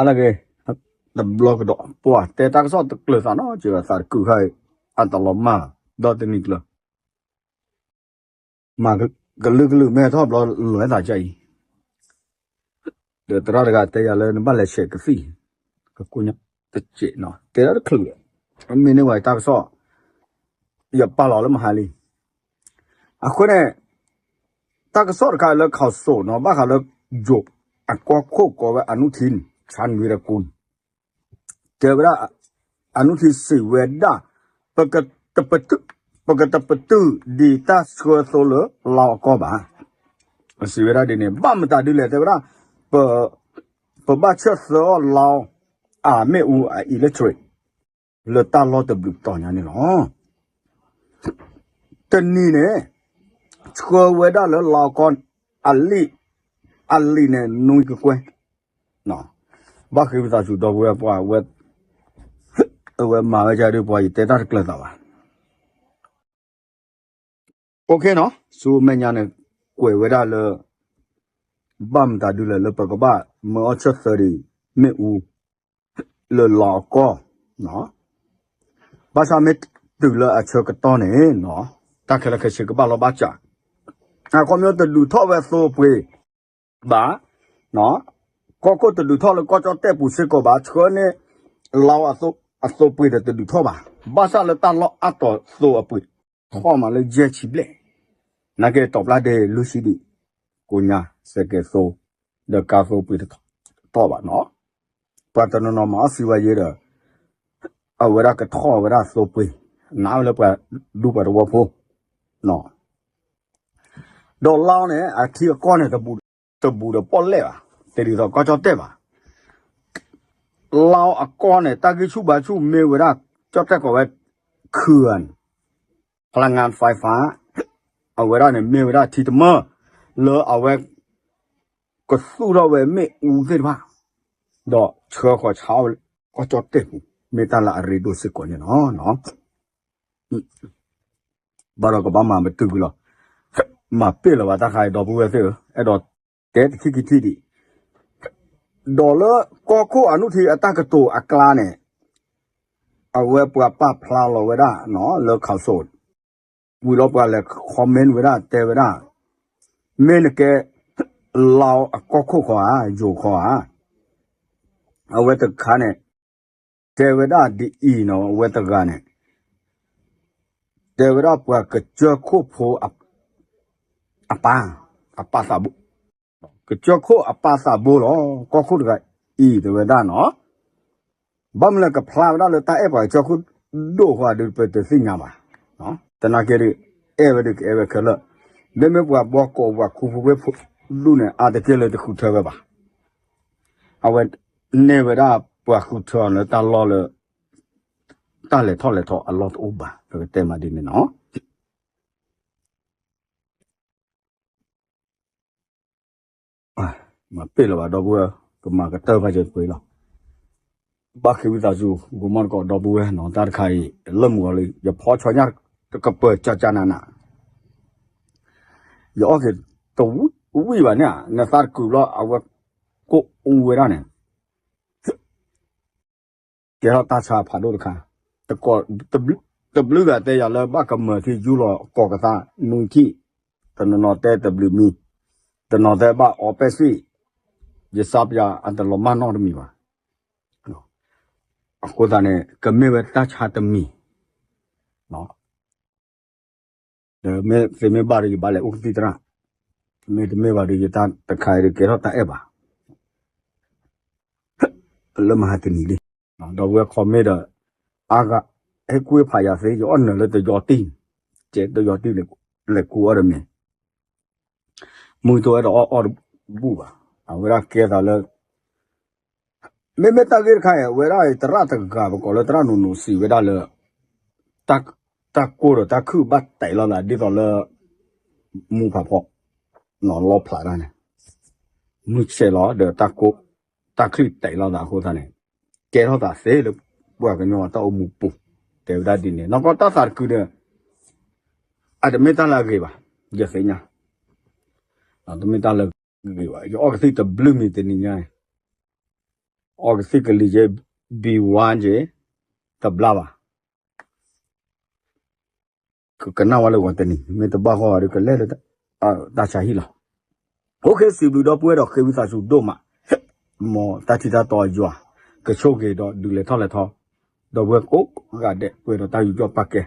လၢဂ့ၤ, တဘျီကဒီး ပှၤတဲတၢ်ကစီၣ်တကျၢၤသးနီၤ ကဲသးတကုာ်ခါအံၤ အတလီၤမၢ်လီၤ ဒီးတနံၤကျၢၤ မၤကလုာ်ကလုာ်မ့ၢ်ထီၣ်ဘျီလီၤသးကအံၤ, ဒီးသရၣ်တဂၤတဲယၤလၢနဘၣ်လဲၤဆဲးကသံၣ်, ကကိညါတစဲးနီၤ တဲဒၣ်တချုး, မ့ၢ်န့ၢ်ဝဲတၢ်ကစီၣ်, ယပာ်လီၤလၢမဟါလံ အဃိန့ၣ် တၢ်ကစီၣ်တခါလၢ ခီၣ်စိး နီၤ ဘၣ်ဃးလၢ ယိၤ အကီၢ်ခိၣ်ကိးဝဲ အနုထံ ဆၣ်နွံရကူၣ် တဲဝဲဒၣ် အနုထံစံးဝဲဒၣ် ပကတပတုာ် ပကတပတုာ်ဒံးတၢ်ဆှၢသိလၢ လီအကီၢ်ဘၣ်. စံးဝဲဒၣ်ဒ်န့ၣ် ဘၣ်မတၤဒ်လဲၣ် တဲဝဲဒၣ် ပဘၣ်ဆၢသၢအီၣ်လီ အမ့ၣ်အူအ electric လၢတၢ်လီၢ်တဘျုးတီၤညါန့ၣ်လီၤ. တနံၤန့ၣ် ဆှၢဝဲဒၣ်လၢလီအကီၢ် အလံာ် အလံာ်န့ၣ် နွံကကွဲၢ် ဘၣ်ဃ့ဝံသးစူၤဒီပုၢ်ဝဲၢ်ပှၤဝဲ အဝဲမၤဝဲဒ်ပှၤယတဲတၢ်တကျၢၤသးဘၣ်. အိၣ်ခ့နီၤ ဆူမဲာ်ညါန့ၣ် ကွဲးဝဲဒၣ်လၢ ဘၣ်မတၤဒ်လဲၣ်လၢပကဘၣ်မၢအီၣ်ဆၢသၢဒံး မ့ၣ်အူ လၢလီအကီၢ် ဘၣ်ဆၣ်မ့ၢ်တုၤလၢအဆၢကတီၢ်န့ၣ် တၢ်ခဲလၢာ်ခဲဆ့ကဘၣ်လီၤဘၣ်စး, အခီပညီတဒုးထီၣ်ဝဲသိအပှ့ၤဘၣ်, ကီၢ်ခိၣ်တဒုးထီၣ်လၢကီၢ်ကၠီၣ်တဲၣ်ပူၤစ့ၢ်ကီးဘၣ်, ဆှၢန့ၢ်လီအသိအပှ့ၤဒီးတဒုးထီၣ်ဘၣ်, ဘၣ်ဆၣ်လၢတၢ်လီၢ်အါတီၤသိအပှ့ၤ ထီၣ်မးလၢယဲၢ်ဆံဘျဲၣ်, နာ်က့တီၤပျၢ်ဒ့လွံၢ်ဆံဒံး, ကိညါ စဲးကဲးသိ ဒီးကါသိပှ့ၤတထီၣ်ဘၣ်နီၤ, ပှၤတနီၤနီၤမၤအီၣ်စံဝဲယဲဒီး အဝဲဒၣ်ကထီၣ်ဝဲဒၣ်သိပှ့ၤ, နာ်ဝဲလၢပှၤဒူပှၤသဝီဖိ ဒီးလီန့ၣ် အထံအကီၢ်န့ၣ် တဘူးဒီးပီၣ်လဲၣ်ဘၣ်, တဒ်သိးကီၢ်ကၠီၣ်တဲၣ်ဘၣ်. လီအကီၢ်န့ၣ် တၢ်ဂံၢ်ဆူၣ်ဘါဆူၣ်မ့ၢ်ဝဲဒၣ် ကၠီၣ်တဲၣ်ကိးဝဲ ခုၣ် ဖလၢငါ fiber, အဝဲဒၣ်န့ၣ် မ့ၢ်ဝဲဒၣ်ထံတမၢၢ် လၢအဝဲ ကသူၣ်ထီၣ်ဝဲမ့ၣ်အူသ့ၣ်တဖၣ်, ဒီးဆှၢဃီၤဆါအီၣ်ဝဲလၢကီၢ်ကၠီၣ်တဲၣ်ပူၤ, မ့ၢ်တၢ်လၢအရ့ဒိၣ်စ့ၢ်ကီးန့ၣ်လီၤ. ဘၣ်ဒီးကဘၣ်မၤပတုာ်ကွံာ်လီၤ. မၤပ့ၢ်လၢၤဘၣ်တၢ်ခါအံၤ ဒီပုၢ်ဝဲၢ်သ့ၣ်ဧၢ, အဲၣ်ဒိးတဲတထံၣ်ခံထံၣ်ဒံး, ဒီးလၢကီၢ်ခိၣ်အနုထံအတၢ်ကတိၤအကျါန့ၣ် အဝဲပှၤပာ်ဖျါလီၤဝဲဒၣ်နီၤ လၢခီၣ်စိး ဝံၤလီၤပှၤလဲၤ comment ဝဲဒၣ် တဲဝဲဒၣ် မ့ၢ်နကဲ လီအကီၢ်ခိၣ်ဃီဧါ ယိၤဃီဧါ, အဝဲတခါန့ၣ် တဲဝဲဒၣ်ဒ်အံၤနီၤ အဝဲတဂၤန့ၣ် တဲဝဲဒၣ်ပှၤကစၢၢ်ခိၣ်ဖိ အပၢ် အပၢ်သးဘိ ကစၢၢ်ခိၣ်အပၢ်သးဘိလီၤ ကီၢ်ခိၣ်တဂၤအံၤ တဲဝဲဒၣ်နီၤ, ဘၣ်မနုၤလဲၣ် ကဖျါဝဲဒၣ်လၢတၢ်အဲၣ်ပှၤကစၢၢ်ခိၣ်ဒိၣ်ဃီဒီး ပတသ့ၣ်ညါဘၣ်, သနာ်က့ဒီး အဲၣ်ဝဲဒီးကအဲၣ်ဝဲခဲလၢာ်, မ့မ့ၢ်ပှၤဘှီကိးပှၤခူဖိဝ့ၢ်ဖိဒူၣ်န့ၣ် အါတက့ၢ်လၢတဃုထၢဝဲဘၣ်, အဝဲန့ၢ်ဝဲဒၣ်ပှၤဃုထၢအီၤလၢတၢ်လီၢ်လၢ တၢ်လဲၤထီၣ်လဲၤထီအလီၢ်တအိၣ်ဘၣ် ပကတဲမးဒ်န့ၣ်နီၤ. မၤပ့ၢ်လၢၤဘၣ် ဒီပုၢ်ဝဲၢ်, ကမၤကတၢၢ်ဖးစၢၤတပှ့ၤလီၤ. ဘၣ်ဃ့ဝံသးစူၤ ဂီၤမီၢ်တကိး ဒီပုၢ်ဝဲၢ်နီၤ တၢ်တခါအံၤ လၢမုၢ်ဂီၤလံ ယဖီဆီညၣ်တကပၢၤကၠၢ်ကၠၢ်နးနး, ယအီၣ်က့ၤတဝံၣ်ဘၣ်န့ၣ် နသးတကုာ်ဘျီ အဝဲကိၣ်အူဝဲဒၣ်န့ၣ် ကဲထီၣ်တၢ်ဆါဖးဒိၣ်တခါ, တဘျုးဂၤတဲယၤလၢဘၣ်ကမၢၢ်ထံယူလီၤကီၢ်ကသါနွံထံၣ်, တနီၤနီၤတဲတဘျုးမံၤ, တနီၤတဲဘၣ်အီပက်စံၣ်, ယစးပယၤအတလီၤမၢ်နီတမံၤဘၣ်. အဃိသတးန့ၣ် ကမ့ၢ်ဝဲတၢ်ဆါတမံၤ ဒီးမ့ၢ်သ့မ့ၢ်ဘၣ်ဒီး ယဘၣ်လဲၤအိၣ်ကသံၣ်သရၣ်, မ့တမ့ၢ်ဘၣ်ဒီး ယတၢ်တခါအံၤဒီး ကဲထီၣ်တၢ်အဲၣ်ဘၣ် လၢမဟါတနံၤလံ. ဒီပုၢ်ဝဲၢ် comment ဒီး အါဂၤ ဟဲကွံာ်ဖးယၤသ့ ယအီၣ်နၢၤလၢတယီတံၢ်, ကဲတယီတံၢ် လဲၤကူအီၣ်ဒီးမ့ၢ် မုၢ်တဝဲဒီးအီၣ်အီၣ်တဘူၣ်ဘၣ်. အဝဲဒၣ်ကဲသးလၢ မ့မ့ၢ်တၢ်ဂ့ၢ်တခါအံၤ အဝဲဒၣ်သရၣ်တဂၤ ပကိးလၢသရၣ်နိၣ်နိၣ် စံးဝဲဒၣ်လၢ တၢ်ကိၢ်ဒီးတၢ်ခုၣ်ဘၣ်တဲာ်လိာ်သး ဒ်သိးလၢ မူဖးဖီ လီဖျးတၢ်န့ၣ် မုၢ်ဆဲးလီၤဒီးတၢ်ကိၢ် တၢ်ခုၣ်တဲာ်လိာ်သးအဃိသတးန့ၣ် ကဲထီၣ်သးသ့လၢ ပှၤကညီအတၢ်အိၣ်မူပူၤ တဲဝဲဒၣ်ဒ်န့ၣ် နီၢ်ကီၢ်တၢ်သးတကုာ်ဒီး အတမ့ၢ်တၢ်လၢအဂ့ၤဘၣ် ယသ့ၣ်ညါ တမ့ၢ်တၢ်လၢအဂ့ၤဘၣ် ယအီၣ်ကသံၣ်တဘျုးမံၤတနံၤညါအံၤ အီကသံၣ်ကလံၤက့ ဘံဝါက့ တဘျါဘၣ်. ကကနၣ်ဝဲလၢဂီၤတနံၤ မ့ၢ်တဘၣ်ဃီဒီး ကလဲၤလၢ တၢ်ဆါဟံၣ်လီၤ. အိၣ်ခ့ စံးဘျုးဒီပုၢ်ဝဲၢ်ဒီးဃ့ဝံသးစူၤဒိၣ်မး, မ်တၢ်ထံတၢ်တီယွၤ ကဆိၣ်ဂ့ၤဒီးဒုးလဲၤထီၣ်လဲၤထီ ဒီပုၢ်ဝဲၢ်ကိးဂၤဒဲး ပှဲၤဒီးတၢ်ယူးယီၣ်ပာ်ကဲ